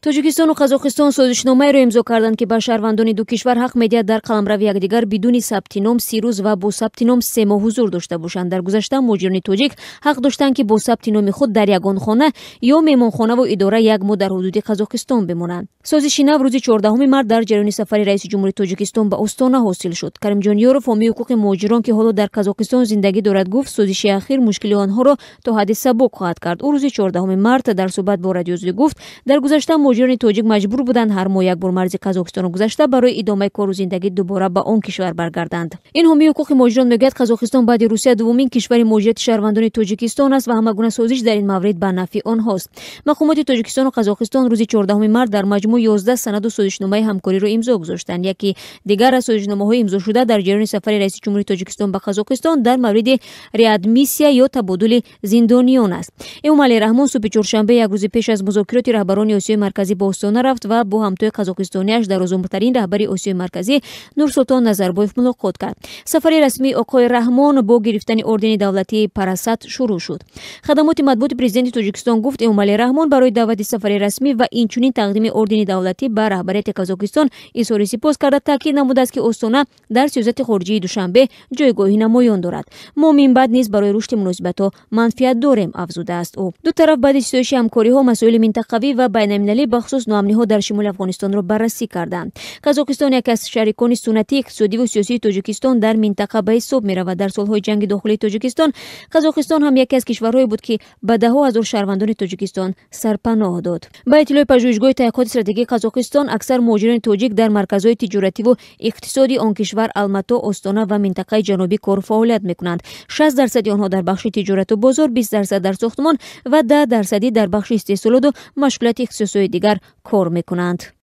Тоҷикистону Қазоқистон созишномаеро имзо карданд, ки ба шаҳрвандони ду кишвар ҳақ медиҳад дар қаламрави якдигар бидуни сабти ном 30 рӯз ва бо сабти ном 3 моҳ ҳузур дошта бошанд. Дар гузашта муҳоҷирони тоҷик ҳақ доштанд, ки бо сабти номи худ дар ягон хона ё меҳмонхонаву идора як моҳ дар ҳудуди Қазоқистон бимонанд. Созиши нав рӯзи 14 март дар ҷараёни сафари раиси ҷумҳури Тоҷикистон ба Остона ҳосил шуд. Каримҷон Ёров, ҳомии ҳуқуқи муҳоҷирон, ки ҳоло дар Қазоқистон зиндагӣ дорад, гуфт, созиши ахир мушкили онҳоро то ҳадди сабук хоҳад кард. Ӯ рӯзи 14 март дар суҳбат бо Радиои Озодӣ гуфт, дар гузашта муҳоҷирони тоҷик маҷбур буданд ҳар моҳ як бор марзи Қазоқистонро гузашта, барои идомаи кору зиндагӣ дубора ба он кишвар баргарданд. Ин ҳомии ҳуқуқи муҳоҷирон мегӯяд, Қазоқистон баъди Русия дуввумин кишвари муҳоҷирати шаҳрвандони Тоҷикистон аст ва ҳама гуна созиш дар ин маврид ба нафъи онҳост. Мақомоти Тоҷикистону Қазоқистон рӯзи 14 март дар маҷмӯъ 11 санаду созишномаи ҳамкориро имзо гузоштанд. Яке дигар аз созишномаҳои имзошуда дар ҷараёни сафари раиси ҷумҳури Тоҷикистон ба Қазоқистон дар мавриди реадмиссия ё табодули зиндониён аст. Эмомалӣ Раҳмон субҳи чоршанбе, як рӯзи пеш аз музокироти раҳбарони Осиёи Марказӣ, ба Остона рафт ва бо ҳамтои қазоқистониаш, дарозумртарин раҳбари Осиёи Марказӣ Нурсултон Назарбоев мулоқот кард. Сафари расмии оқои Раҳмон бо гирифтани ордени давлатии Парасат шурӯъ шуд. Хадамоти матбуоти президенти Тоҷикистон гуфт, Эмомалӣ Раҳмон барои даъвати сафари расмӣ ва инчунин тақдими ордени давлатӣ ба раҳбарияти Қазоқистон изҳори сипос карда, таъкид намудааст, ки Остона дар сиёсати хориҷии Душанбе ҷойгоҳи намоён дорад. Мо минбаъд низ барои рушди муносибатҳо манфиат дорем, афзудааст ӯ. Ду тараф баъди ситоиши ҳамкориҳо масоили минтақавӣ ва байналмилалӣ, бахусус ноамниҳо дар шимоли Афғонистонро баррасӣ карданд. Қазоқистон яке аз шарикони суннатии иқтисодиву сиёсии Тоҷикистон дар минтақа ба ҳисоб меравад. Дар солҳои ҷанги дохилии Тоҷикистон Қазоқистон ҳам яке аз кишварҳое буд, ки ба даҳҳо ҳазор шаҳрвандони Тоҷикистон сарпаноҳ дод. Ба иттилои Пажӯҳишгоҳи таҳқиқоти стратегии Қазоқистон, аксар муҳоҷирони тоҷик дар марказҳои тиҷоративу иқтисодии он кишвар: Алмато, Остона ва минтақаи ҷанубӣ кору фаъолият мекунанд. 60 дарсади онҳо дар бахши тиҷорату бозор, 20 дарсад дар сохтмон ва 10 дарсадӣ дар бахши истеҳсолоту машғулияти ихтисосҳои дигар кор мекунанд.